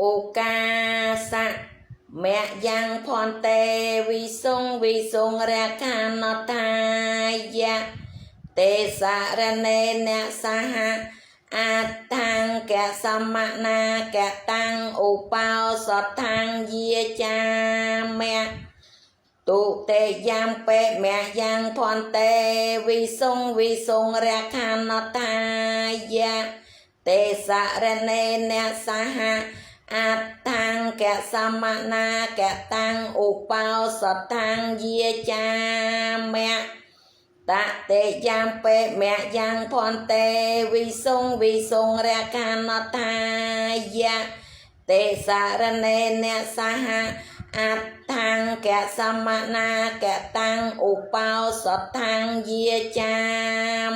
ឧកាសៈមយ៉ាងភន្ទេវិសុងវិសុងរខានតាយៈទេសរណេនសហអដ្ឋង្គសមនាកតាំងឧបោសថងយាចាមៈទុតិយាមបេមយ៉ាងភន្ទេវិសុងវិសុងរខានតាយៈទេសរណេនសហអដ្ឋង្គសមនាកតាំងឧបោសថងយាចាមៈតតិយាមបេមយ៉ាងភន្ទេវិសុងវិសុងរខានតាយៈទេសរណេនសហអដ្ឋង្គសមនាកតាំងឧបោសថងយាចា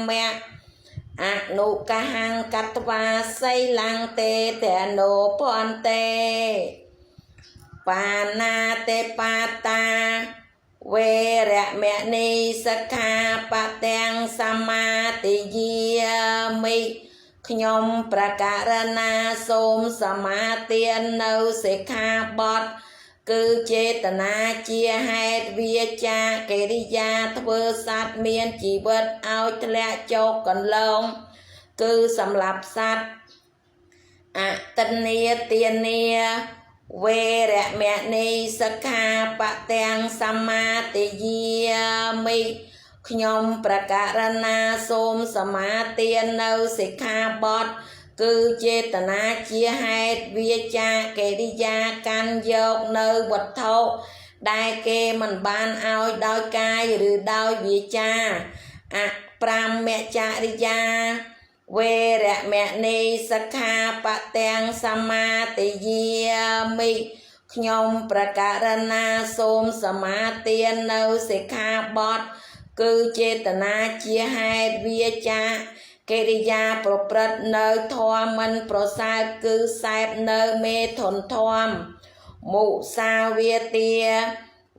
មៈអនុកហង្កត្វាសីលੰទេតនោភន្ទេបាណាទេបាតាវេរមណីសិក្ខាបទាំងសមាទិយាមិខ្ញុំប្រកាសណាសូមសមាទាននៅសិក្ខាបទគឺចេតនាជាហេតុវាចាកិរិយាធ្វើសត្វមានជីវិតឲ្យធ្លាក់ចុះកន្លងគឺសម្រាប់សត្វអតិនីទានាវេរមណីសិក្ខាបទាំងសមាទិយាមិខ្ញុំប្រកាសណាសូមសមាទាននៅសិក្ខាបទគឺចេតនាជាហេតុវាចាកិរិយាកាន់យកនៅវត្ថុដែលគេមិនបានឲ្យដោយកាយឬដោយវាចាអប្រមចរិយាវេរមណីសិក្ខាបទាំងសមាទិយាមិខ្ញុំប្រកាសណាសូមសមាទាននៅសិក្ខាបទគឺចេតនាជាហេតុវាចាកិរិយាប្រព្រឹត្តនៅធម៌មិនប្រសើរគឺសែបនៅមេធនធម៌មុសាវាទា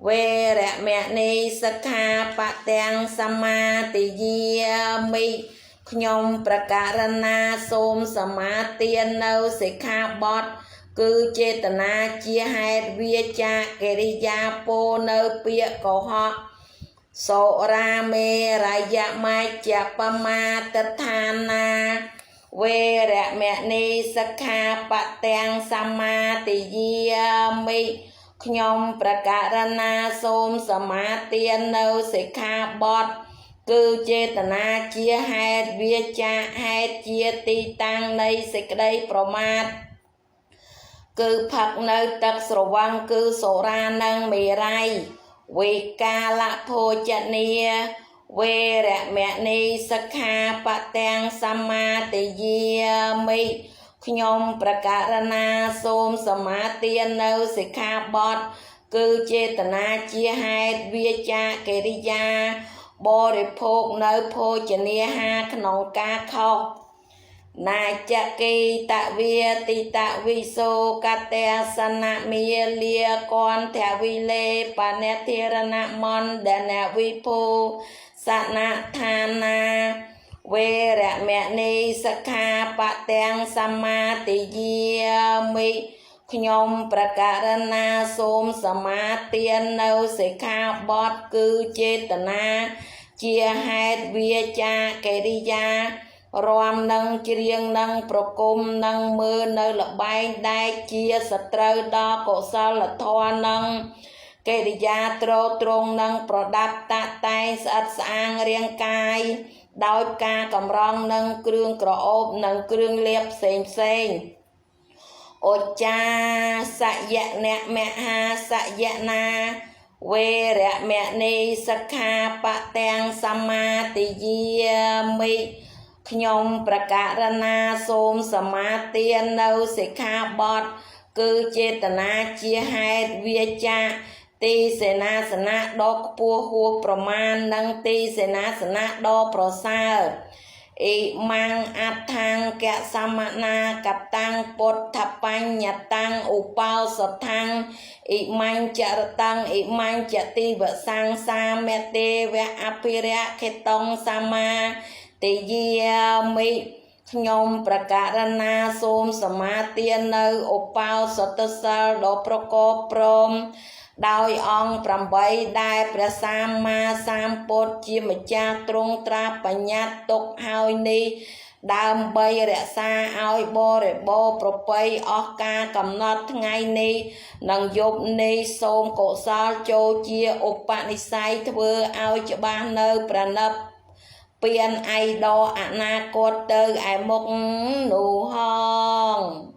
វេរមណីសិក្ខាបទាំងសមាទិយាមិខ្ញុំប្រកាសណាសូមសមាទាននៅសិក្ខាបទគឺចេតនាជាហេតុវាចាកិរិយាពោនៅពាក្យកុហកសុរាមេរយមជ្ជបមាទដ្ឋានាវេរមណីសិក្ខាបទាំងសមាទិយាមិខ្ញុំប្រកាសណាសូមសមាទាននៅសិក្ខាបទគឺចេតនាជាហេតុវាចាហេតុជាទីតាំងនៃសេចក្តីប្រមាទគឺផឹកនៅទឹកស្រវឹងគឺសូរានិងមេរ័យវិកាលភោជនីវេរមណីសិក្ខាបទាំងសមាទិយាមិខ្ញុំប្រកាសណាសូមសមាទាននៅសិក្ខាបទគឺចេតនាជាហេតុវាចាកិរិយាបរិភោគនៅភោជនាហារក្នុងការខុសណាចគីតវាតិតវិសោកតេសនមាលាកន្ធវិលេបនធិរណមណ្ដនវិភូសនឋានាវេរមណីសិក្ខាបទាំងសមាទិយាមិខ្ញុំប្រកាសណាសូមសមាទាននៅសិក្ខាបទគឺចេតនាជាហេតុវាចាកិរិយារំនឹងច្រៀងនឹងប្រគំនឹងមើលនៅលបែងដែលជាសត្រូវដល់កុសលធម៌នឹងកិរិយាទ្រទ្រង់នឹងប្រដាប់តាក់តែងស្អិតស្អាងរាងកាយដោយការកម្រងនឹងគ្រឿងក្រអូបនិងគ្រឿងលាបផ្សេងផ្សេងឧច្ចាសយនមហាសយនាវេរមណីសិក្ខាបទាំងសមាទិយាមិខ្ញុំប្រកាសណាសូមសមាទាននៅសិក្ខាបទគឺចេតនាជាហេតុវាចាទីសេនាសនៈដ៏ខ្ពស់ហួសប្រមាណនិងទីសេនាសនៈដ៏ប្រសើរអ៊ីម៉ាំងអដ្ឋង្គសមនាកតាំងពុទ្ធបញ្ញតាំងឧបោសថੰអ៊ីម៉ាញ់ចរតាំងអ៊ីម៉ាញ់ចតិវសង្សាមទេវៈអភិរៈខេតងសមាទិយាមិ ខ្ញុំប្រកាសណាសូមសមាទាននៅឧបោសថសិលដ៏ប្រកបព្រមដោយអង្គ8ដែលព្រះសម្មាសម្ពុទ្ធជាម្ចាស់ទ្រង់ត្រាស់បញ្ញត្តិទុកហើយនេះដើម្បីរក្សាឲ្យបរិបូរណ៍ប្រពៃអស់ការកំណត់ថ្ងៃនេះនិងយប់នេះសូមកុសលចូលជាឧបនិស្ស័យធ្វើឲ្យច្បាស់នៅប្រណិបពៀនឯដ៏អនាគតទៅឯមុខនោះហង។